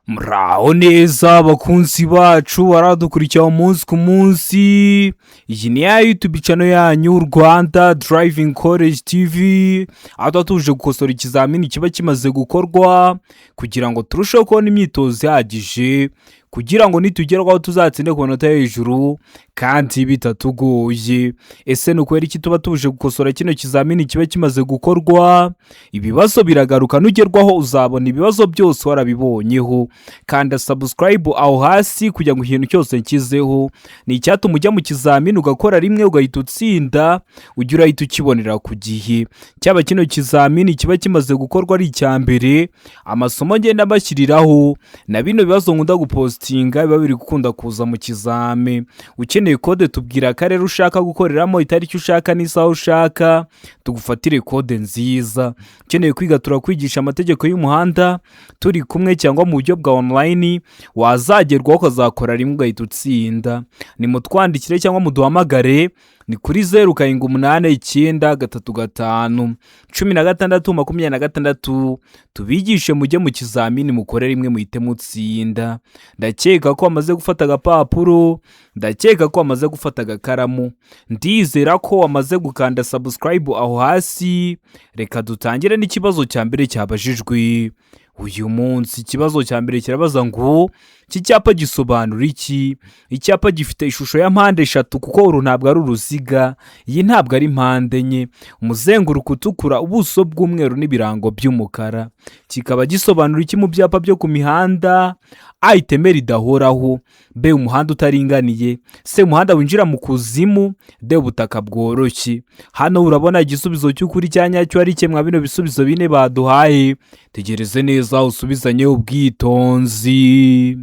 Muraho neza bakunzi bacu baradukurikira umunsi ku munsi. Iyi ni ya YouTube channel yanyu, Rwanda Driving College TV, aho tuba tuje gukosora ikizamini kiba kimaze gukorwa kugira ngo turusheho kubona imyitozo ihagije, kugira ngo nitugerwaho tuzatsinde ku manota yo hejuru kandi bitatugoye. Ese ni ukubera iki tuba tuje gukosora kino kizamini kiba kimaze gukorwa? Ibibazo biragaruka, nugerwaho uzabona ibibazo byose warabibonyeho. Kanda subscribe aho hasi kugira ngo ikintu cyose nshyizeho ni icyatuma ujya mu kizamini ugakora rimwe ugahita utsinda, ujye urahita ukibonera ku gihe. Cyaba kino kizamini kiba kimaze gukorwa ari icya mbere, amasomo ngenda mbashyiriraho na bino bibazo nkunda gupostinga biba biri gukunda kuza mu kizami. Ukeneye kode, tubwira akarere ushaka gukoreramo, itariki ushaka n'isaha ushaka, tugufatire kode nziza. Ukeneye kwiga, turakwigisha amategeko y'umuhanda turi kumwe cyangwa mu buryo bwa online, wazagerwaho ukazakora rimwe ugahita utsinda. Nimutwandikire cyangwa muduhamagare, ni kuri 0789351626, tubigishe mujye mu kizamini mukore rimwe muhite mutsinda. Ndakeka ko wamaze gufata agapapuro, ndakeka ko wamaze gufata agakaramu, ndizera ko wamaze gukanda subscribe aho hasi. Reka dutangire n'ikibazo cya mbere cyabajijwe uyu munsi. Ikibazo cya mbere kirabaza ngo: iki cyapa gisobanura iki? Icyapa gifite ishusho ya mpande eshatu, kuko uru ntabwo ari uruziga, iyi ntabwo ari mpande enye, umuzenguruko utukura, ubuso bw'umweru n'ibirango by'umukara, kikaba gisobanura iki mu byapa byo ku mihanda? A, iteme ridahoraho; B, umuhanda utaringaniye; C, umuhanda winjira mu kuzimu; D, ubutaka bworoshye. Hano urabona igisubizo cy'ukuri cya nyacyo ari mwa bino bisubizo bine baduhaye. Tegereze neza usubizanye ubwitonzi.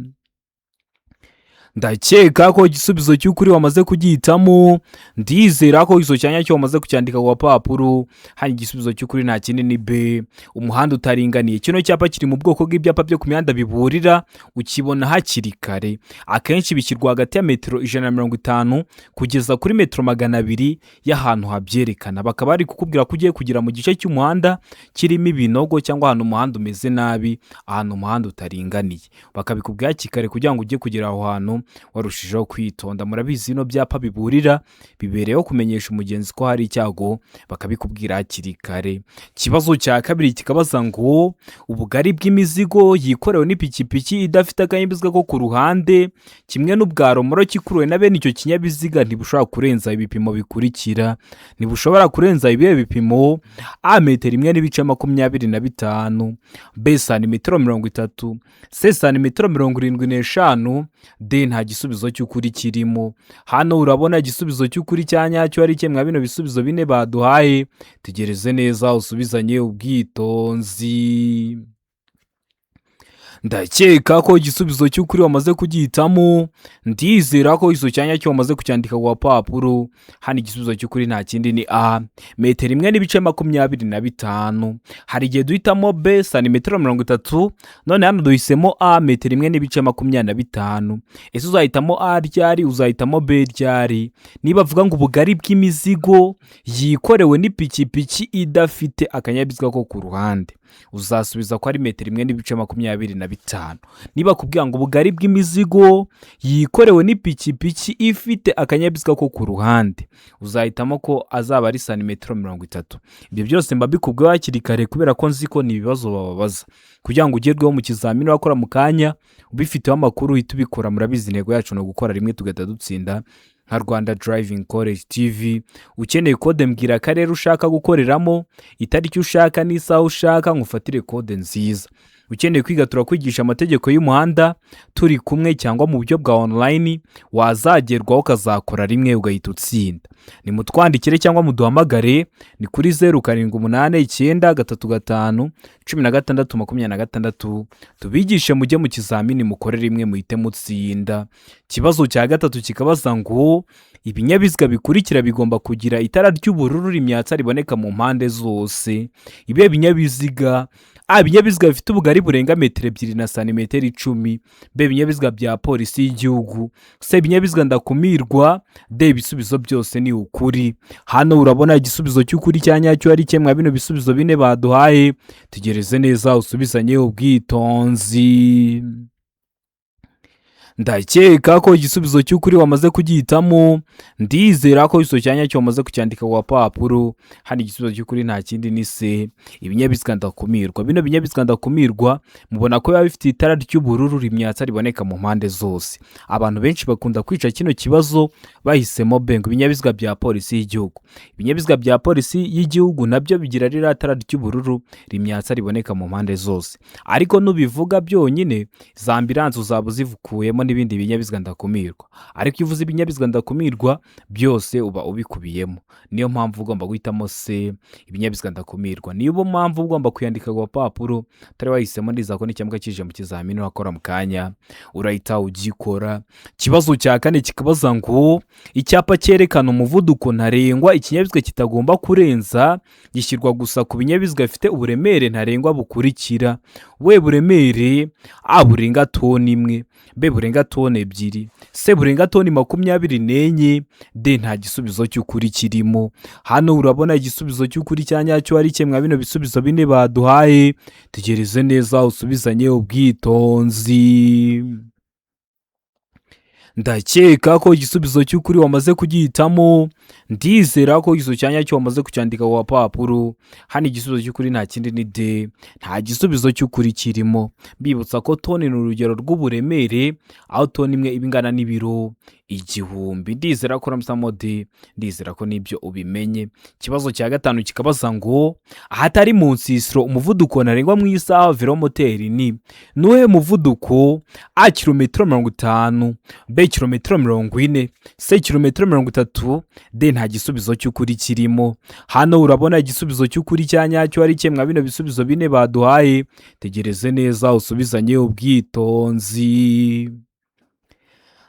Ndakeka ko igisubizo cy'ukuri wamaze kugihitamo, ndizera ko icyo cyanya cyo wamaze kucyandika ku gapapuro. Hano igisubizo cy'ukuri nta kindi, ni B, umuhanda utaringaniye. Kino cyapa kiri mu bwoko bw'ibyapa byo ku mihanda biburira, ukibona hakiri kare. Akenshi bishyirwa hagati ya metero 150 kugeza kuri metero 200 y'ahantu habyerekana. Bakaba bari kukubwira ko ugiye kugera mu gice cy'umuhanda kirimo ibinogo cyangwa ahantu umuhanda umeze nabi, ahantu umuhanda utaringaniye. Bakabikubwira hakiri kare kugira ngo ujye kugera aho hantu warushijeho kwitonda. Murabizi, bino byapa biburira bibereyeho kumenyesha umugenzi ko hari icyago, bakabikubwira hakiri kare. Ikibazo cya kabiri kikabaza ngo: ubugari bw'imizigo yikorewe n'ipikipiki idafite akanyabiziga ko ku ruhande kimwe n'ubwa romoroki ikuruwe na bene icyo kinyabiziga ntibushobora kurenza ibipimo bikurikira. Ntibushobora kurenza ibihe bipimo? A, metero 1.25; B, santimetero 30; C, santimetero 75; D, nta gisubizo cy'ukuri kirimo. Hano urabona igisubizo cy'ukuri cya nyacyo ari mwa bino bisubizo bine baduhaye. Tegereze neza usubizanye ubwitonzi. Ndakeka ko igisubizo cy'ukuri wamaze kugihitamo, ndizera ko icyo cyanya cyo wamaze kucyandika ku gapapuro. Hano igisubizo cy'ukuri nta kindi, ni A, metero 1.25. Hari igihe duhitamo B, santimetero 30, none hano duhisemo A, metero 1.25. Ese uzahitamo A ryari? Uzahitamo B ryari? Niba avuga ngo ubugari bw'imizigo yikorewe n'ipikipiki idafite akanyabiziga ko ku ruhande, uzasubiza ko ari metero 1.25. Niba kubwira ngo ubugari bw'imizigo yikorewe n'ipikipiki ifite akanyabiziga ko ku ruhande, uzahitamo ko azaba ari santimetero 30. Ibyo byose mba mbikubwiye hakiri kare kubera ko nzi ko ni ibibazo bababaza kugira ngo ugerweho mu kizamini wakora mu kanya ubifiteho amakuru, uhita ubikora. Murabizi, intego yacu ni ugukora rimwe tugahita dutsinda nka Rwanda Driving College TV. Ukeneye kode, mbwira akarere ushaka gukoreramo, itariki ushaka n'isaha ushaka, ngufatire kode nziza. Ukeneye kwiga, turakwigisha amategeko y'umuhanda turi kumwe cyangwa mu buryo bwa online, wazagerwaho ukazakora rimwe ugahita utsinda. Nimutwandikire cyangwa muduhamagare, ni kuri 0789351626, tubigishe mujye mu kizamini mukore rimwe muhite mutsinda. Ikibazo cya gatatu kikabaza ngo: ibinyabiziga bikurikira bigomba kugira itara ry'ubururu rimyatsa riboneka mu mpande zose. Ibihe binyabiziga? A, ibinyabiziga bifite ubugari burenga metero 2 na santimetero 10; B, ibinyabiziga bya polisi y'igihugu; C, ibinyabiziga ndakumirwa; D, ibisubizo byose ni ukuri. Hano urabona igisubizo cy'ukuri cya nyacyo ari mwa bino bisubizo bine baduhaye. Tegereze neza usubizanye ubwitonzi. Ndakeka ko igisubizo cy'ukuri wamaze kugihitamo. Ndizera ko igisubizo cya nyacyo wamaze kucyandika ku gapapuro. Hano igisubizo cy'ukuri nta kindi ni C, ibinyabiziga ndakumirwa. Bino binyabiziga ndakumirwa mubona ko biba bifite itara ry'ubururu rimyatsa riboneka mu mpande zose. Abantu benshi bakunda kwica kino kibazo bahisemo B, ngo ibinyabiziga bya polisi y'igihugu. Ibinyabiziga bya polisi y'igihugu nabyo bigira ririya tara ry'ubururu rimyatsa riboneka mu mpande zose, ariko nubivuga byonyine za ambulance uzaba uzivukuyemo n'ibindi binyabiziga ndakumirwa. Ariko iyo uvuze ibinyabiziga ndakumirwa byose uba ubikubiyemo. Niyo mpamvu ugomba guhitamo C, ibinyabiziga ndakumirwa. Niyo mpamvu ugomba kuyandika ku gapapuro utari wahisemo. Ndizera ko n'icyambuka kije mu kizamini urakora mu kanya urahita ugikora. Ikibazo cya kane kikabaza ngo icyapa cyerekana umuvuduko ntarengwa ikinyabiziga kitagomba kurenza gishyirwa gusa ku binyabiziga bifite uburemere ntarengwa bukurikira: we buremere A burenga toni 1, B burenga toni 2, C burenga toni 24, D nta gisubizo cy'ukuri kirimo. Hano urabona igisubizo cy'ukuri cya nyacyo ari kimwe bino bisubizo bine baduhaye. Tegereze neza usubizanye ubwitonzi. Ndakeka ko igisubizo cy'ukuri wamaze kugihitamo. Ndizera ko igisubizo cya nyacyo wamaze kucyandika ku gapapuro. Hano igisubizo cy'ukuri nta kindi ni D, nta gisubizo cy'ukuri kirimo. Mbibutsa ko toni ni urugero rw'uburemere, aho toni 1 iba ingana n'ibiro 1000. Ndizera ko uramusamo D, ndizera ko n'ibyo ubimenye. Ikibazo cya gatanu kikabaza ngo ahatari mu nsisiro umuvuduko ntarengwa mu isaha velomoteri ni nuhe muvuduko? A kilometero 50, B kilometero 40, C kilometero 30, D nta gisubizo cy'ukuri kirimo. Hano urabona igisubizo cy'ukuri cya nyacyo ari kimwe bino bisubizo bine baduhaye. Tegereze neza usubizanye ubwitonzi.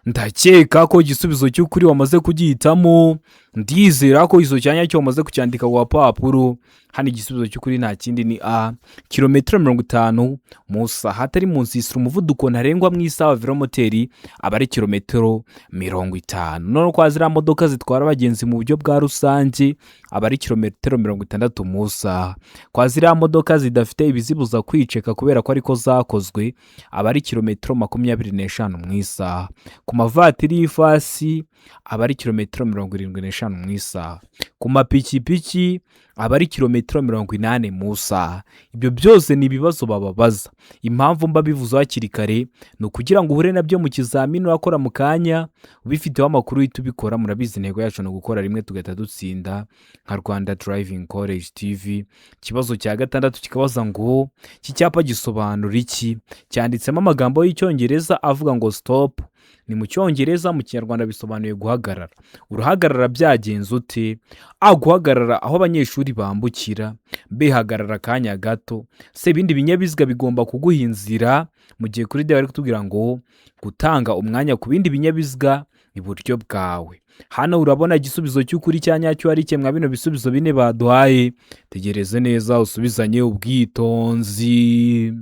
Ndakeka ko igisubizo cy'ukuri wamaze kugihitamo. Ndizera ko igisubizo cya nyacyo wamaze kucyandika ku gapapuro. Hano igisubizo cy'ukuri nta kindi ni A, kilometero 50 mu isaha. Atari mu nsisiro umuvuduko ntarengwa mu isaha wa velomoteri aba ari kilometero 50. Noneho kwa ziriya modoka zitwara abagenzi mu buryo bwa rusange aba ari kilometero 60 mu isaha. Kwa ziriya modoka zidafite ibizibuza kwiceka kubera ko ariko zakozwe aba ari kilometero 25 mu isaha. Ku mavatiri y'ifasi aba ari kilometero 75 mu isaha. Ku mapikipiki aba ari kilometero 80 mu isaha. Ibyo byose ni ibibazo bababaza. Impamvu mba bivuze hakiri kare ni ukugira ngo uhure nabyo mu kizamini urakora mu kanya ubifiteho amakuru uhita ubikora. Murabizi, intego yacu ni ugukora rimwe tugahita dutsinda nka Rwanda Driving College TV. Ikibazo cya gatandatu kikabaza ngo iki cyapa gisobanura iki? Cyanditsemo amagambo y'Icyongereza avuga ngo stop. Ni mu Cyongereza, mu Kinyarwanda bisobanuye guhagarara. Urahagarara byagenze ute? A guhagarara aho abanyeshuri bambukira, B hagarara akanya gato, C ibindi binyabiziga bigomba kuguha inzira, mu gihe kuri D bari kutubwira ngo gutanga umwanya ku bindi binyabiziga iburyo bwawe. Hano urabona igisubizo cy'ukuri cya nyacyo ari kimwe bino bisubizo bine baduhaye. Tegereze neza usubizanye ubwitonzi.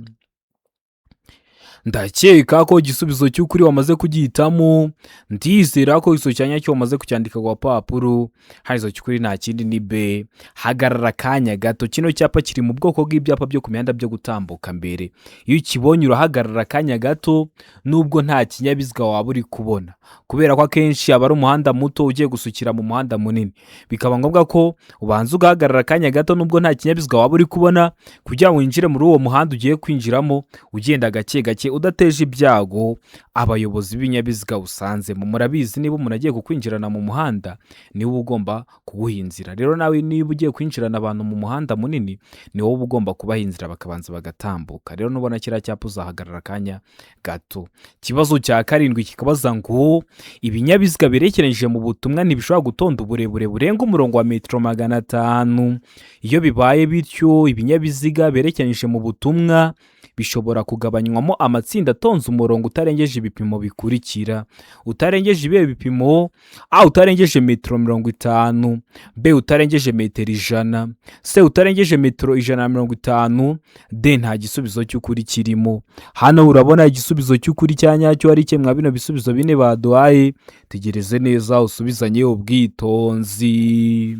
Ndakeka ko igisubizo cy'ukuri wamaze kugihitamo. Ndizera ko igisubizo cya nyacyo wamaze kucyandika ku gapapuro. Hano igisubizo cy'ukuri nta kindi ni B, hagarara akanya gato. Kino cyapa kiri mu bwoko bw'ibyapa byo ku mihanda byo gutambuka mbere. Iyo ukibonye urahagarara akanya gato nubwo nta kinyabiziga waba uri kubona, kubera ko akenshi aba ari umuhanda muto ugiye gusukira mu muhanda munini, bikaba ngombwa ko ubanza ugahagarara akanya gato nubwo nta kinyabiziga waba uri kubona, kugira ngo winjire muri uwo muhanda ugiye kwinjiramo ugenda gake gake udateje ibyago abayobozi b'ibinyabiziga usanzemo. Murabizi, niba umuntu agiye kukwinjirana mu muhanda niwe uba ugomba kuguha inzira. Rero nawe niba ugiye kwinjirana abantu mu muhanda munini ni wowe uba ugomba kubaha inzira bakabanza bagatambuka. Rero nubona kiriya cyapa uzahagarara akanya gato. Ikibazo cya karindwi kikabaza ngo ibinyabiziga birekeranyije mu butumwa ntibishobora gutonda uburebure burenga umurongo wa metero 500. Iyo bibaye bityo, ibinyabiziga berekeranyije mu butumwa bishobora kugabanywamo amatsinda atonze umurongo utarengeje ibipimo bikurikira. Utarengeje ibihe bipimo? A utarengeje metero 50, B utarengeje metero 100, C utarengeje metero 150, D nta gisubizo cy'ukuri kirimo. Hano urabona igisubizo cy'ukuri cya nyacyo ari kimwe bino bisubizo bine baduhaye. Tegereze neza usubizanye ubwitonzi.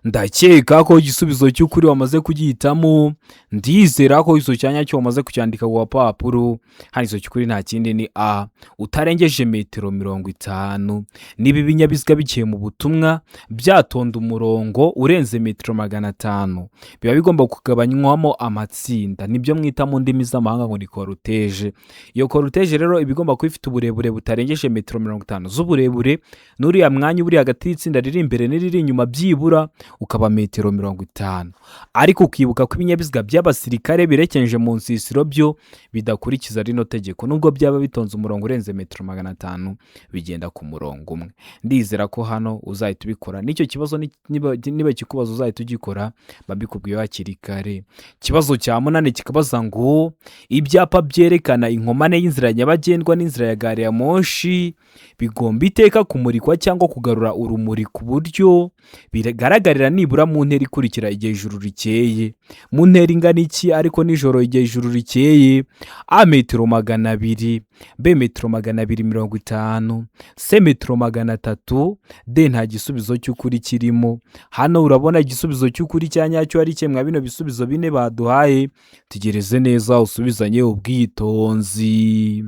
Ndakeka ko igisubizo cy'ukuri wamaze kugihitamo. Ndizera ko icyo cyanya cyo wamaze kucyandika ku gapapuro. Hano icyo cy'ukuri nta kindi ni A, utarengeje metero 50. Niba ibinyabiziga bigiye mu butumwa byatonda umurongo urenze metero 500, biba bigomba kugabanywamo amatsinda. Nibyo mwita mu ndimi z'amahanga ngo ni cortège. Iyo cortège rero iba igomba kuba ifite uburebure butarengeje metero 50 z'uburebure, n'uriya mwanya uri hagati y'itsinda riri imbere n'iriri inyuma byibura ukaba metero 50. Ariko ukibuka ko ibinyabiziga by'abasirikare birekeje mu nsisiro byo bidakurikiza rino tegeko, nubwo byaba bitonze umurongo urenze metero 500 bigenda ku murongo umwe. Ndizera ko hano uzahita ubikora, n'icyo kibazo niba kikubaza uzahita ugikora, babikubwiye hakiri kare. Ikibazo cya munani kikabaza ngo ibyapa byerekana inkomane y'inzira nyabagendwa n'inzira ya gari ya moshi bigomba iteka kumurikwa cyangwa kugarura urumuri ku buryo bigaragarira nibura mu ntera ikurikira igihe ijuru rikeye. Mu ntera ingana iki ariko nijoro igihe ijuru rikeye? A, metero 200, B, metero 250, C, metero 300, D, nta gisubizo cy'ukuri kirimo. Hano urabona igisubizo cy'ukuri cya nyacyo ari kimwe bino bisubizo bine baduhaye. Tegereze neza usubizanye ubwitonzi.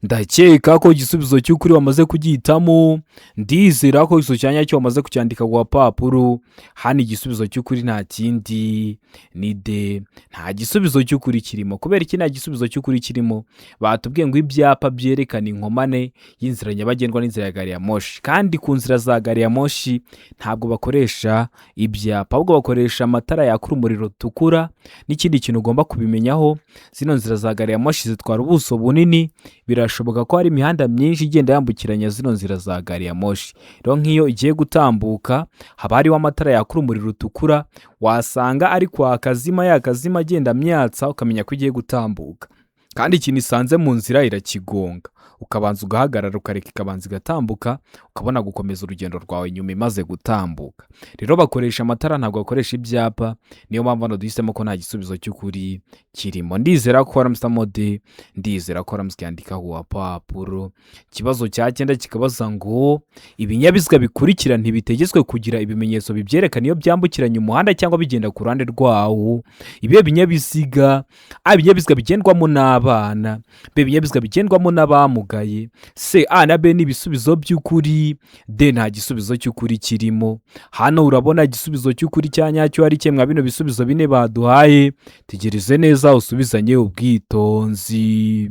Ndakeka ko igisubizo cy'ukuri wamaze kugihitamo. Ndizera ko igisubizo cya nyacyo wamaze kucyandika ku gapapuro. Hano igisubizo cy'ukuri nta kindi ni D, nta gisubizo cy'ukuri kirimo. Kubera iki nta gisubizo cy'ukuri kirimo? Batubwiye ngo ibyapa byerekana inkomane y'inzira nyabagendwa n'inzira ya gari ya moshi, kandi ku nzira za gari ya moshi ntabwo bakoresha ibyapa, ahubwo bakoresha amatara yaka urumuri rutukura. N'ikindi kintu ugomba kubimenyaho, zino nzira za gari ya moshi zitwara ubuso bunini, birashoboka ko hari imihanda myinshi igenda yambukiranya zino nzira za gari ya moshi. Rero nk'iyo igiye gutambuka haba hariho amatara yaka urumuri rutukura, wasanga ari kwaka azima yakazima agenda amyatsa, ukamenya ko igiye gutambuka. Kandi ikintu isanze mu nzira irakigonga, ukabanza ugahagarara ukareka ikabanza igatambuka, ukabona gukomeza urugendo rwawe nyuma imaze gutambuka. Rero bakoresha amatara, ntabwo bakoresha ibyapa. Niyo mpamvu hano duhisemo ko nta gisubizo cy'ukuri kirimo. Ndizera ko waramusamo D, ndizera ko waramusi yandika ku gapapuro. Ikibazo cya cyenda kikabaza ngo ibinyabiziga bikurikira ntibitegetswe kugira ibimenyetso bibyerekana iyo byambukiranya umuhanda cyangwa bigenda ku ruhande rwawo. Ibihe binyabiziga? A, ibinyabiziga bigendwamo n'abana, B, ibinyabiziga bigendwamo n'abamugaye, C, A na B ni ibisubizo by'ukuri, D, nta gisubizo cy'ukuri kirimo. Hano urabona igisubizo cy'ukuri cya nyacyo ari kimwe bino bisubizo bine baduhaye. Tegereze neza usubizanye ubwitonzi.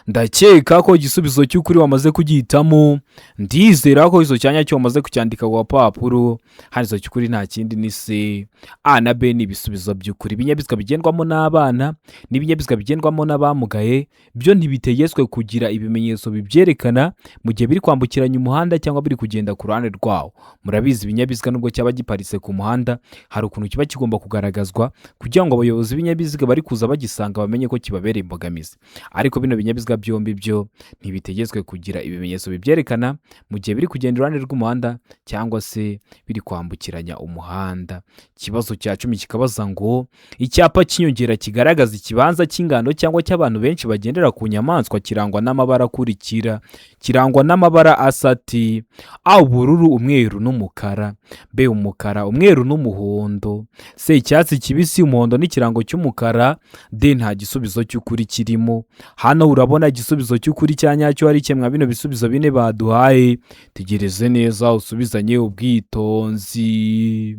Ndakeka ko igisubizo cy'ukuri wamaze kugihitamo. Ndizera ko icyo cyanya cyo wamaze kucyandika ku gapapuro. Hano icyo cy'ukuri nta kindi ni C, A na B ni ibisubizo by'ukuri. Ibinyabiziga bigendwamo n'abana n'ibinyabiziga bigendwamo n'abamugaye byo ntibitegetswe kugira ibimenyetso bibyerekana mu gihe biri kwambukiranya umuhanda cyangwa biri kugenda ku ruhande rwawo. Murabizi, ibinyabiziga nubwo cyaba giparitse ku muhanda hari ukuntu kiba kigomba kugaragazwa kugira ngo abayobozi b'ibinyabiziga bari kuza bagisanga bamenye ko kibabereye imbogamizi. Ariko bino binyabiziga byombi byo ntibitegetswe kugira ibimenyetso bibyerekana mu gihe biri kugenda iruhande rw'umuhanda cyangwa se biri kwambukiranya umuhanda. Ikibazo cya 10 kikabaza ngo icyapa cy'inyongera kigaragaza ikibanza cy'ingando cyangwa cy'abantu benshi bagendera ku nyamaswa kirangwa n'amabara akurikira. Kirangwa n'amabara asa ati: A, ubururu, umweru n'umukara, B, umukara, umweru n'umuhondo, C, icyatsi kibisi, umuhondo n'ikirango cy'umukara, D, nta gisubizo cy'ukuri kirimo. Hano urabona igisubizo cy'ukuri cya nyacyo ari kimwe bino bisubizo bine baduhaye. Tegereze neza usubizanye ubwitonzi.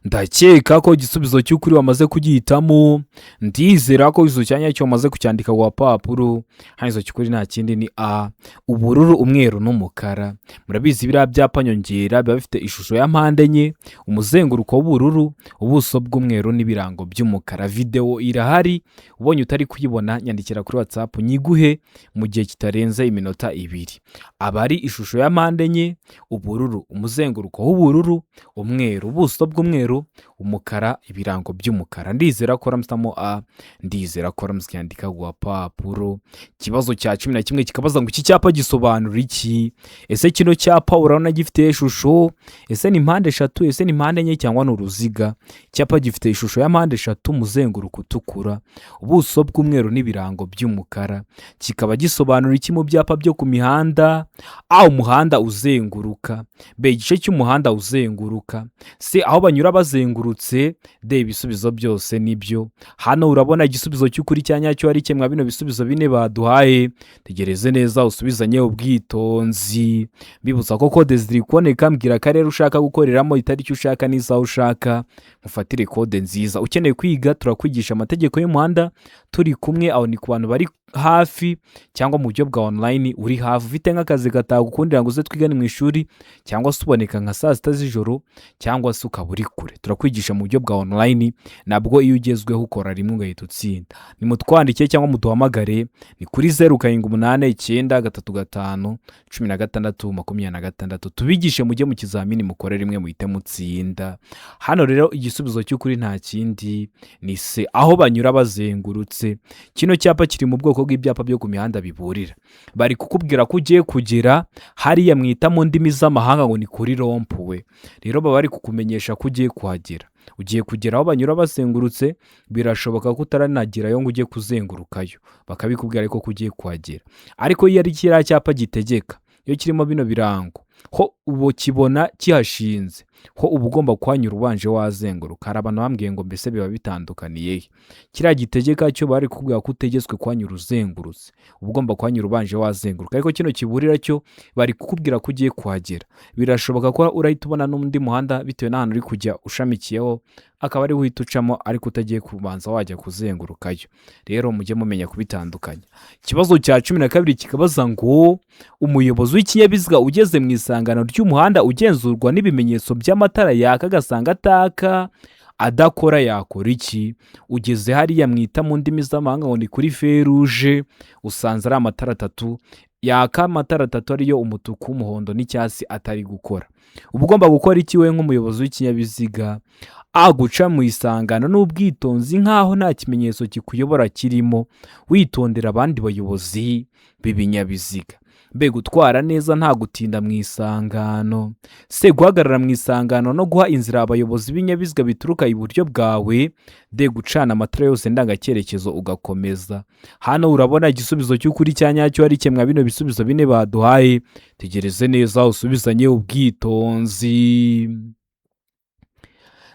Ndakeka ko igisubizo cy'ukuri wamaze kugihitamo. Ndizera ko igisubizo cya nyacyo wamaze kucyandika ku gapapuro. Hano igisubizo cy'ukuri nta kindi ni A, ubururu, umweru n'umukara. Murabizi biriya byapa nyongera biba bifite ishusho ya mpande enye, umuzenguruko w'ubururu, ubuso bw'umweru n'ibirango by'umukara. Videwo irahari, ubonye utari kuyibona nyandikira kuri WhatsApp nyiguhe mu gihe kitarenze iminota 2. Aba ari ishusho ya mpande enye, ubururu, umuzenguruko w'ubururu, umweru, ubuso bw'umweru, umukara, ibirango by'umukara. Ndizera ko waramusamo A, ndizera ko waramusi yandika ku gapapuro. Ikibazo cya 11 kikabaza ngo iki cyapa gisobanura iki? Ese kino cyapa urabona gifite ishusho? Ese ni mpande eshatu, ese ni mpande enye cyangwa ni uruziga? Icyapa gifite ishusho ya mpande eshatu, umuzenguruko utukura, ubuso bw'umweru, ibirango by'umukara. Ubuso bw'umweru n'ibirango by'umukara, kikaba gisobanura iki mu byapa byo ku mihanda? A, umuhanda uzenguruka; B, igice cy'umuhanda uzenguruka; C, aho banyura bazengurutse; D, ibisubizo byose nibyo. Hano urabona igisubizo cy'ukuri cya nyacyo ari kimwe bino bisubizo bine baduhaye. Tegereze neza usubizanye ubwitonzi. Mbibutsa ko kode ziri kuboneka. Mbwira akarere ushaka gukoreramo, itariki ushaka n'isaha ushaka, mufatire kode nziza. Ukeneye kwiga, turakwigisha amategeko y'umuhanda turi kumwe. Aho ni ku bantu bari hafi cyangwa mu buryo bwa online. Uri hafi, ufite nk'akazi katagukundira ngo uze twigane mu ishuri, cyangwa se uboneka nka saa 6 z'ijoro, cyangwa se ukaba uri kure, turakwigisha mu buryo bwa online. Nabwo iyo ugezweho ukora rimwe ugahita utsinda. Nimutwandike cyangwa muduhamagare, ni kuri 0789351626, tubigishe mujye mu kizamini mukore rimwe muhite mutsinda. Hano rero igisubizo cy'ukuri nta kindi ni C, aho banyura bazengurutse. Kino cyapa kiri mu bwoko bw'ibyapa byo ku mihanda biburira. Bari kukubwira ko ugiye kugera hariya mwita mu ndimi z'amahanga ngo ni kuri rond-point. Rero baba bari kukumenyesha ko ugiye kuhagera, ugiye kugera aho banyura bazengurutse. Birashoboka ko utaranagerayo ngo ujye kuzengurukayo, bakabikubwira ariko ko ugiye kuhagera. Ariko iyo ari kiriya cyapa gitegeka, iyo kirimo bino birango, ho ubu kibona kihashinze, ho uba ugomba kuhanyura ubanje wazenguruka. Hari abantu bambwiye ngo mbese biba bitandukaniye he? Kiriya gitegeka cyo bari kukubwira ko utegetswe kuhanyura uzengurutse, uba ugomba kuhanyura ubanje wazenguruka. Ariko kino kiburira cyo bari kukubwira ko ugiye kuhagera. Birashoboka ko urahita ubona n'undi muhanda bitewe n'ahantu uri kujya ushamikiyeho, akaba ariwo uhita ucamo ariko utagiye kubanza wajya kuzengurukayo. Rero mujye mumenya kubitandukanya. Ikibazo cya 12 kikabaza ngo: umuyobozi w'ikinyabiziga ugeze mu isangano ry'umuhanda ugenzurwa n'ibimenyetso by'amatara yaka agasanga ataka, adakora, yakora iki? Ugeze hariya mwita mu ndimi z'amahanga ngo ni kuri feu rouge, usanze ari amatara atatu yaka, amatara atatu ariyo umutuku, umuhondo n'icyatsi atari gukora. Uba ugomba gukora iki we nk'umuyobozi w'ikinyabiziga? A, guca mu isangano n'ubwitonzi nk'aho nta kimenyetso kikuyobora kirimo, witondera abandi bayobozi b'ibinyabiziga; B, gutwara neza nta gutinda mu isangano; C, guhagarara mu isangano no guha inzira abayobozi b'ibinyabiziga bituruka iburyo bwawe; D, gucana amatara yose ndangacyerekezo ugakomeza. Hano urabona igisubizo cy'ukuri cya nyacyo ari kimwe bino bisubizo bine baduhaye. Tegereze neza usubizanye ubwitonzi.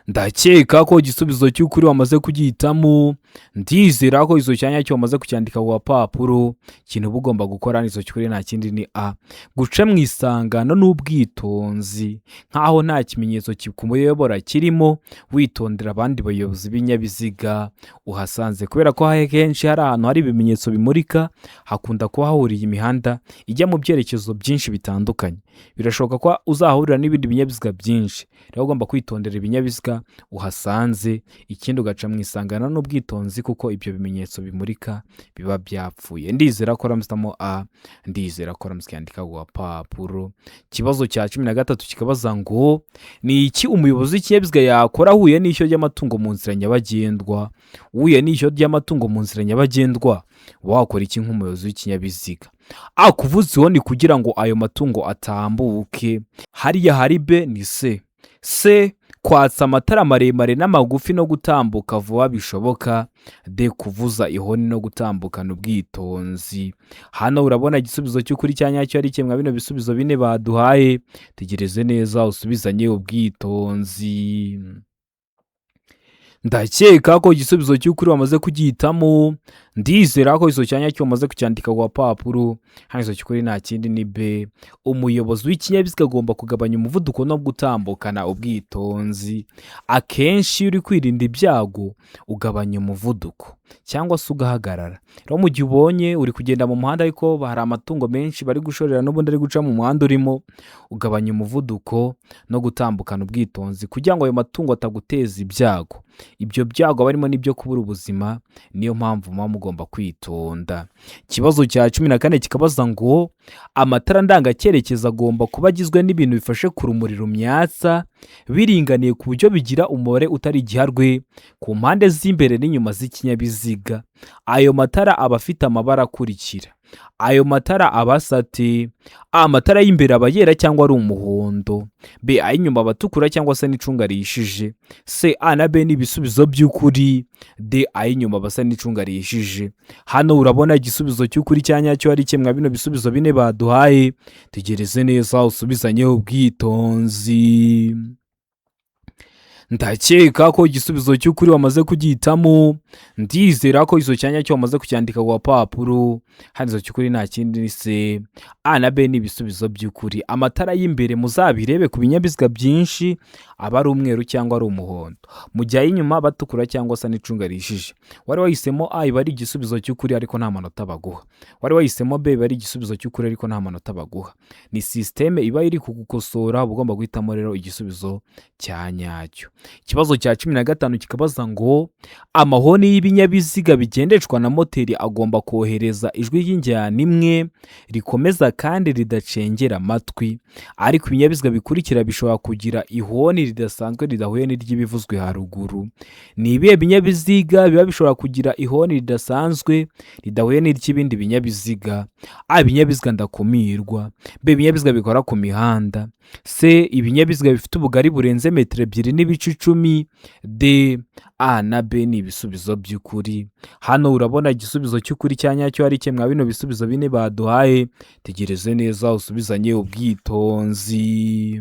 Ndakeka ko igisubizo cy'ukuri wamaze kugihitamo. Ndizera ko izo cyanya cyo wamaze kucyandika ku gapapuro. Ikintu uba ugomba gukora nizo cy'ukuri nta kindi ni A, guca mu isangano n'ubwitonzi nk'aho nta kimenyetso kikuyobora kirimo, witondera abandi bayobozi b'ibinyabiziga uhasanze. Kubera ko henshi hari ahantu hari ibimenyetso bimurika, hakunda kuba hahuriye imihanda ijya mu byerekezo byinshi bitandukanye. Birashoboka ko uzahahurira n'ibindi binyabiziga byinshi. Rero ugomba kwitondera ibinyabiziga uhasanze, ikindi ugaca mu isangano n'ubwitonzi kuko ibyo bimenyetso bimurika biba byapfuye. Ndizera ko uramusitamo A, ndizera ko uramusikandika ku gapapuro. Ikibazo cya 13 kikabaza ngo: ni iki umuyobozi w'ikinyabiziga yakora ahuye n'ishyo ry'amatungo mu nzira nyabagendwa? Uhuye n'ishyo ry'amatungo mu nzira nyabagendwa, wakora iki nk'umuyobozi w'ikinyabiziga? A, kuvuza ihoni kugira ngo ayo matungo atambuke. Hariya hari B ni C. C, kwatsa amatara maremare n'amagufi no gutambuka vuba bishoboka; D, kuvuza ihoni no gutambukana ubwitonzi. Hano urabona igisubizo cy'ukuri cya nyacyo ari kimwe bino bisubizo bine baduhaye. Tegereze neza usubizanye ubwitonzi. Ndakeka ko igisubizo cy'ukuri wamaze kugihitamo. Ndizera ko icyo cyanya cyo wamaze kucyandika ku gapapuro. Hano icyo cy'ukuri nta kindi ni B, umuyobozi w'ikinyabiziga agomba kugabanya umuvuduko no gutambukana ubwitonzi. Akenshi iyo uri kwirinda ibyago ugabanya umuvuduko cyangwa se ugahagarara. Rero mu gihe ubonye uri kugenda mu muhanda ariko hari amatungo menshi bari gushorera n'ubundi ari guca mu muhanda urimo, ugabanya umuvuduko no gutambukana ubwitonzi kugira ngo ayo matungo ataguteza ibyago. Ibyo byago aba harimo n'ibyo kubura ubuzima, niyo mpamvu muba mugomba kwitonda. Ikibazo cya 14 kikabaza ngo: amatara ndangacyerekezo agomba kuba agizwe n'ibintu bifashe ku rumuri rumyatsa, biringaniye ku buryo bigira umubare utari igiharwe ku mpande z'imbere n'inyuma z'ikinyabiziga. Ayo matara aba afite amabara akurikira. Ayo matara aba asa ate? A, amatara y'imbere aba yera cyangwa ari umuhondo; B, ay'inyuma aba atukura cyangwa se n'icunga rihishije; C, A na B ni ibisubizo by'ukuri. D, ay'inyuma aba asa n'icunga rihishije. Hano urabona igisubizo cy'ukuri cya nyacyo ari kimwe bino bisubizo bine baduhaye. Tegereze neza usubizanye ubwitonzi. Ndakeka ko igisubizo cy'ukuri wamaze kugihitamo. Ndizera ko icyo cyanya cyo wamaze kucyandika ku gapapuro. Hano icyo cy'ukuri nta kindi ni C. A na B ni ibisubizo by'ukuri. Amatara y'imbere, muzabirebe ku binyabiziga byinshi, aba ari umweru cyangwa ari umuhondo, mu gihe ay'inyuma aba atukura cyangwa asa n'icunga rihishije. Wari wahisemo A, iba ari igisubizo cy'ukuri, ariko nta manota baguha. Wari wahisemo B, iba ari igisubizo cy'ukuri, ariko nta manota baguha. Ni système iba iri kugukosora. Uba ugomba guhitamo rero igisubizo cya nyacyo. Ikibazo cya 15 kikabaza ngo: amahoni y'ibinyabiziga bigendeshwa na moteri agomba kohereza ijwi ry'injyana imwe rikomeza kandi ridacengera amatwi, ariko ibinyabiziga bikurikira bishobora kugira ihoni ridasanzwe ridahuye n'iry'ibivuzwe haruguru. Ni ibihe binyabiziga biba bishobora kugira ihoni ridasanzwe ridahuye n'iry'ibindi binyabiziga? A, ibinyabiziga ndakumirwa; B, ibinyabiziga bikora ku mihanda; C, ibinyabiziga bifite ubugari burenze metero 2.10; D, A na B ni ibisubizo by'ukuri. Hano urabona igisubizo cy'ukuri cya nyacyo ari kimwe bino bisubizo bine baduhaye. Tegereze neza usubizanye ubwitonzi.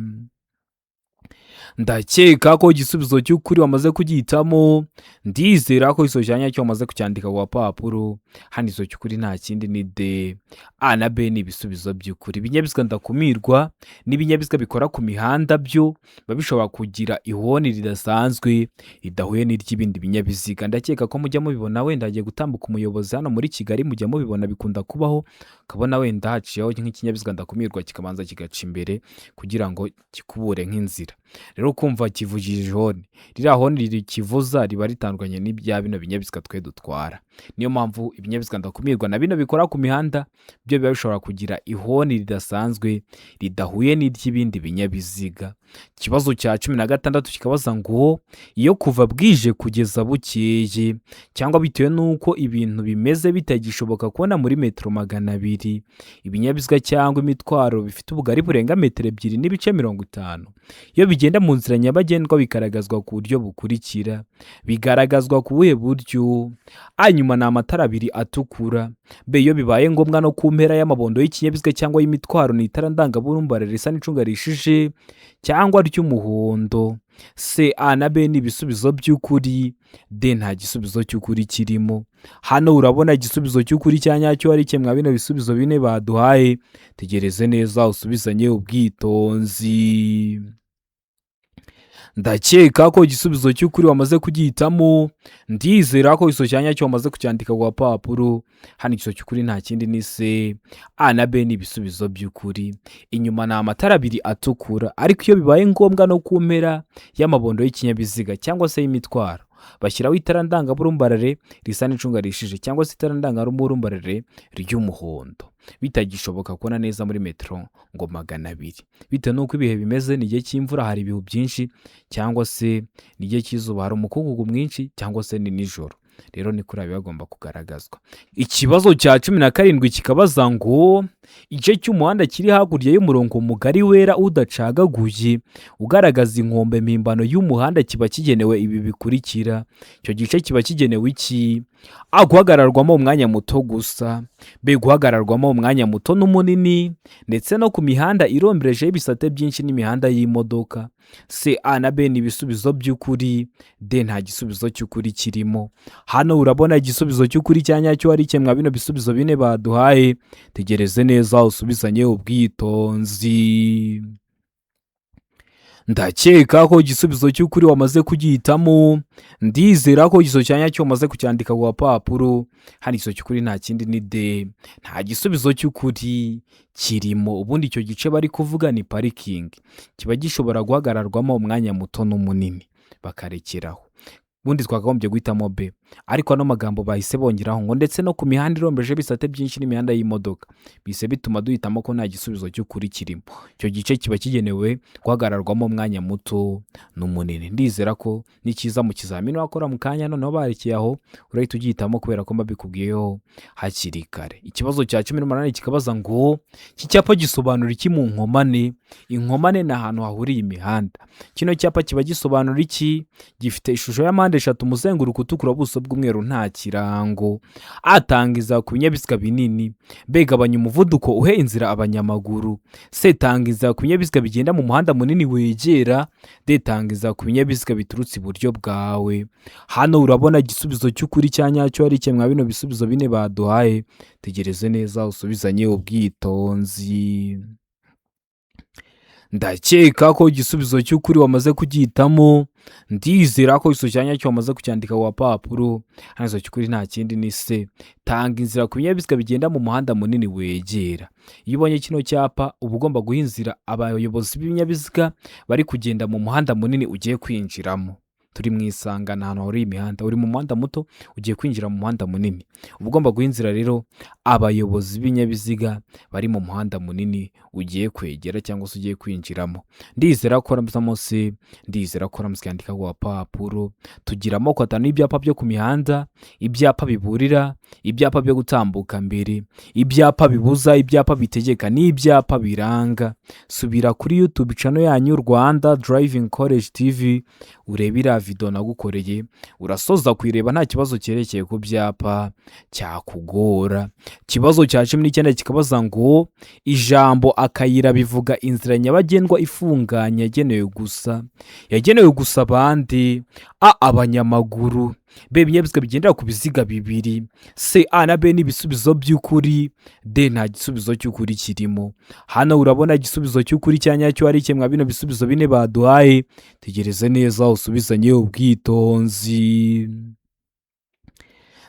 Ndakeka ko igisubizo cy'ukuri wamaze kugihitamo. Ndizera ko igisubizo cya nyacyo wamaze kucyandika ku gapapuro. Hano igisubizo cy'ukuri nta kindi ni D. A na B ni ibisubizo by'ukuri. Ibinyabiziga ndakumirwa n'ibinyabiziga bikora ku mihanda byo biba bishobora kugira ihoni ridasanzwe ridahuye n'iry'ibindi binyabiziga. Ndakeka ko mujya mubibona, wenda hagiye gutambuka umuyobozi hano muri Kigali, mujya mubibona, bikunda kubaho, ukabona wenda haciyeho nk'ikinyabiziga ndakumirwa kikabanza kigaca imbere kugira ngo kikubure nk'inzira. Rero kumva kivugije ihoni, ririya honi rikivuza riba ritandukanye n'ibya bino binyabiziga twe dutwara. Niyo mpamvu ibinyabiziga ndakumirwa na bino bikora ku mihanda byo biba bishobora kugira ihoni ridasanzwe ridahuye n'iry'ibindi binyabiziga. Ikibazo cya 16 kikabaza ngo: iyo kuva bwije kugeza bukeye cyangwa bitewe n'uko ibintu bimeze bitagishoboka kubona muri metero 200 ibinyabiziga cyangwa imitwaro bifite ubugari burenga metero 2.50, iyo bigenda mu nzira nyabagendwa bigaragazwa ku buryo bukurikira. Bigaragazwa ku buhe buryo? A, inyuma ni amatara abiri atukura; B, iyo bibaye ngombwa no ku mpera y'amabondo y'ikinyabiziga cyangwa y'imitwaro ni itara ndangaburumbarare risa n'icunga rihishije cyangwa ry'umuhondo; C, A na B ni ibisubizo by'ukuri; D, nta gisubizo cy'ukuri kirimo. Hano urabona igisubizo cy'ukuri cya nyacyo ari kimwe bino bisubizo bine baduhaye. Tegereze neza usubizanye ubwitonzi. Ndakeka ko igisubizo cy'ukuri wamaze kugihitamo. Ndizera ko igisubizo cya nyacyo wamaze kucyandika ku gapapuro. Hano igisubizo cy'ukuri nta kindi ni C. A na B ni ibisubizo by'ukuri. Inyuma ni amatara abiri atukura, ariko iyo bibaye ngombwa no ku mpera y'amabondo y'ikinyabiziga cyangwa se y'imitwaro bashyiraho itara ndangaburumbarare risa n'icunga rihishije cyangwa se itara ndangaburumbarare ry'umuhondo, bitagishoboka kubona neza muri metero ngo 200, bitewe n'uko ibihe bimeze: ni igihe cy'imvura, hari ibihu byinshi, cyangwa se ni igihe cy'izuba, hari umukungugu mwinshi, cyangwa se ni nijoro. Rero ni kuri biba bagomba kugaragazwa. Ikibazo cya 17 kikabaza ngo: igice cy'umuhanda kiri hakurya y'umurongo mugari wera udacagaguye ugaragaza inkombe mpimbano y'umuhanda kiba kigenewe ibi bikurikira. Icyo gice kiba kigenewe iki? A, guhagararwamo umwanya muto gusa; B, guhagararwamo umwanya muto n'umunini ndetse no ku mihanda iromberejeho ibisate byinshi n'imihanda y'imodoka; C, A na B ni ibisubizo by'ukuri; D, nta gisubizo cy'ukuri kirimo. Hano urabona igisubizo cy'ukuri cya nyacyo ari kimwe bino bisubizo bine baduhaye. Tegereze neza usubizanye ubwitonzi. Ndakeka ko igisubizo cy'ukuri wamaze kugihitamo. Ndizera ko igisubizo cya nyacyo wamaze kucyandika ku gapapuro. Hano igisubizo cy'ukuri nta kindi ni D, nta gisubizo cy'ukuri kirimo. Ubundi icyo gice bari kuvuga ni parikingi, kiba gishobora guhagararwamo umwanya muto n'umunini bakarekeraho. Ubundi twakagombye guhitamo B. Ariko ano magambo bahise bongeraho ngo ndetse no ku mihanda irombeje ibisate byinshi n'imihanda y'imodoka, bise bituma duhitamo ko nta gisubizo cy'ukuri kirimo. Icyo gice kiba kigenewe guhagararwamo umwanya muto n'umunini. Ndizera ko ni cyiza mu kizamini wakora mu kanya, noneho barekeye aho urahita ugihitamo kubera ko mbabikubwiyeho hakiri kare. Ikibazo cya 18 kikabaza ngo iki cyapa gisobanura iki mu nkomane? Inkomane ni ahantu hahuriye imihanda. Kino cyapa kiba gisobanura iki? Gifite ishusho ya mpande eshatu, umuzenguruko utukura, ubuso bw'umweru, nta kirango. A tanga inzira ku binyabiziga binini. B gabanya umuvuduko uhe inzira abanyamaguru. C tanga inzira ku binyabiziga bigenda mu muhanda munini wegera. D tanga inzira ku binyabiziga biturutse iburyo bwawe. Hano urabona igisubizo cy'ukuri cya nyacyo ari mwa bino bisubizo bine baduhaye. Tegereze neza usubizanye ubwitonzi. Ndakeka ko igisubizo cy'ukuri wamaze kugihitamo. Ndizera ko igisubizo cya nyacyo wamaze kucyandika ku gapapuro. Hano igisubizo cy'ukuri nta kindi ni C tanga inzira ku binyabiziga bigenda mu muhanda munini wegera. Iyo ubonye kino cyapa uba ugomba guha inzira abayobozi b'ibinyabiziga bari kugenda mu muhanda munini ugiye kwinjiramo. Turi mu isangano, ahantu hahuriye imihanda. Uri mu muhanda muto ugiye kwinjira mu muhanda munini, uba ugomba guha inzira rero abayobozi b'ibinyabiziga bari mu muhanda munini ugiye kwegera cyangwa se ugiye kwinjiramo. Ndizera ko munsi, ndizera ko uramutse yandika ku gapapuro. Tugira amoko atanu y'ibyapa byo ku mihanda: ibyapa biburira, ibyapa byo gutambuka mbere, ibyapa bibuza, ibyapa bitegeka n'ibyapa biranga. Subira kuri YouTube channel yanyu Rwanda Driving College TV urebe iriya video nagukoreye, urasoza kuyireba nta kibazo cyerekeye ku byapa cyakugora. Ikibazo cya 19 kikabaza ngo ijambo akayira bivuga inzira nyabagendwa ifunganye yagenewe gusa abandi: A abanyamaguru, B ibinyabiziga bigendera ku biziga bibiri, C A na B ni ibisubizo by'ukuri, D nta gisubizo cy'ukuri kirimo. Hano urabona igisubizo cy'ukuri cya nyacyo ari mwa bino bisubizo bine baduhaye. Tegereze neza usubizanye ubwitonzi.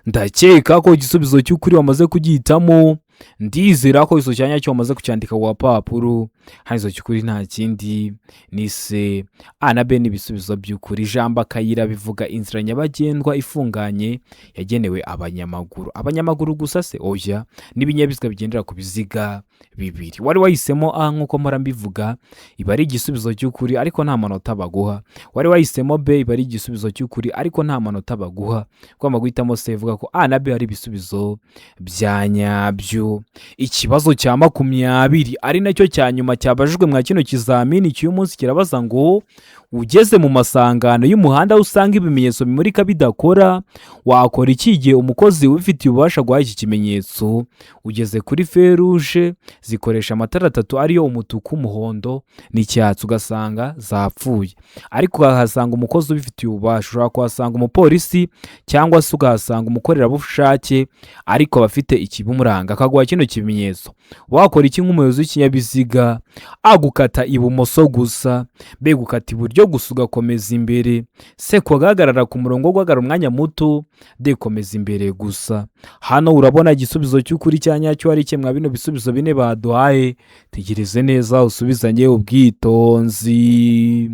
Ndakeka ko igisubizo cy'ukuri wamaze kugihitamo. Ndizera ko igisubizo cya nyacyo wamaze kucyandika ku gapapuro. Hano igisubizo cy'ukuri nta kindi ni C A na B ni ibisubizo by'ukuri. Ijambo akayira bivuga inzira nyabagendwa ifunganye yagenewe abanyamaguru. Abanyamaguru gusa se? Oya, n'ibinyabiziga bigendera ku biziga bibiri. Wari wahisemo A, nk'uko mpora mbivuga, iba ari igisubizo cy'ukuri ariko nta manota baguha. Wari wahisemo B, iba ari igisubizo cy'ukuri ariko nta manota baguha. Ugomba guhitamo C, ivuga ko A na B ari ibisubizo bya nyabyo. Ikibazo cya 20 ari nacyo cya nyuma cyabajijwe mwa kino kizamini cy'uyu munsi kirabaza ngo ugeze mu masangano y'umuhanda aho usanga ibimenyetso bimurika bidakora, wakora iki igihe umukozi ubifitiye ububasha guha iki kimenyetso? Ugeze kuri feruje zikoresha amatara atatu ariyo umutuku, umuhondo n'icyatsi, ugasanga zapfuye, ariko ukahasanga umukozi ubifitiye ububasha. Ushobora kuhasanga umupolisi cyangwa se ukahasanga umukorerabushake, ariko aba afite ikibimuranga, akaguha kino kimenyetso. Wakora iki nk'umuyobozi w'ikinyabiziga? A gukata ibumoso gusa, B gukata iburyo gusa ugakomeza imbere, C guhagarara ku murongo wo guhagarara umwanya muto, D komeza imbere gusa. Hano urabona igisubizo cy'ukuri cya nyacyo ari mwa bino bisubizo bine baduhaye. Tegereze neza usubizanye ubwitonzi.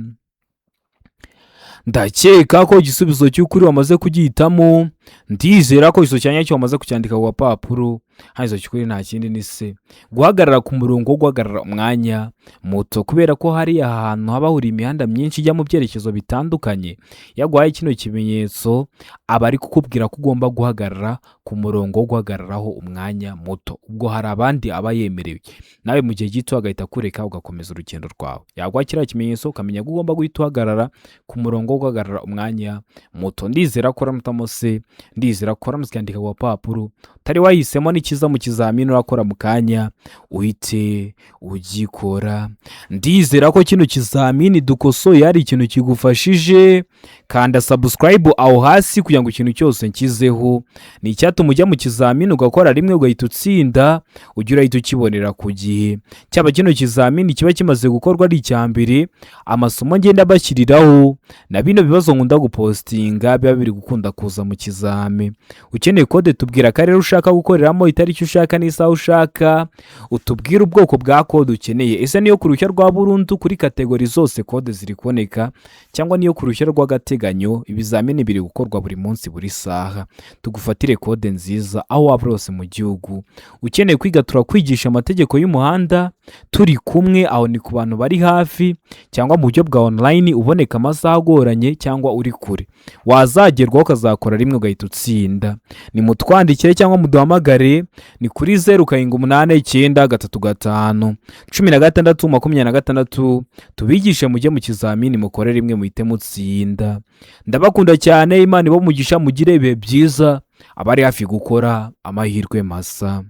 Ndakeka ko igisubizo cy'ukuri wamaze kugihitamo. Ndizera ko igisubizo cya nyacyo wamaze kucyandika ku gapapuro. Hano igisubizo cy'ukuri nta kindi ni C guhagarara ku murongo wo guhagarara umwanya muto. Kubera ko hariya hantu haba hahuriye imihanda myinshi ijya mu byerekezo bitandukanye, iyo aguhaye kino kimenyetso aba ari kukubwira ko ugomba guhagarara ku murongo wo guhagararaho umwanya muto. Ubwo hari abandi aba yemerewe, nawe mu gihe gito agahita akureka ugakomeza urugendo rwawe. Yaguha kiriya kimenyetso ukamenya ko ugomba guhita uhagarara ku murongo wo guhagarara umwanya muto. Ndizera ko uramutamo C. Ndizera ko uramutse ukandika ku gapapuro. Utari wahisemo n'ikiza mu kizamini urakora mu kanya uhite ugikora. Ndizera ko kino kizamini dukosoye hari ikintu kigufashije. Kanda subscribe aho hasi kugira ngo ikintu cyose nkizeho ni icyatuma ujya mu kizamini ugakora rimwe ugahita utsinda, ujye urahita ukibonera ku gihe. Cyaba kino kizamini kiba kimaze gukorwa ari icya mbere, amasomo ngenda bashyiriraho na bino bibazo nkunda gupostinga biba biri gukunda kuza mu kizamini. ikizami. Ukeneye kode, tubwira akarere ushaka gukoreramo, itariki ushaka n'isaha ushaka, utubwire ubwoko bwa kode ukeneye. Ese niyo ku ruhushya rwa burundu kuri category zose kode ziri kuboneka, cyangwa niyo ku ruhushya rw'agateganyo? Ibizamini biri gukorwa buri munsi, buri saha. Tugufatire kode nziza aho waba uri hose mu gihugu. Ukeneye kwiga, turakwigisha amategeko y'umuhanda turi kumwe. Aho ni ku bantu bari hafi cyangwa mu buryo bwa online, uboneka amasaha agoranye cyangwa uri kure, wazagerwaho ukazakora rimwe ugahita utsinda. Nimutwandikire cyangwa muduhamagare, ni kuri 0789351626, tubigishe mujye mu kizamini, mukore rimwe muhite mutsinda. Ndabakunda cyane, Imana ibahe umugisha, mugire ibihe byiza. Abari hafi gukora, amahirwe masa.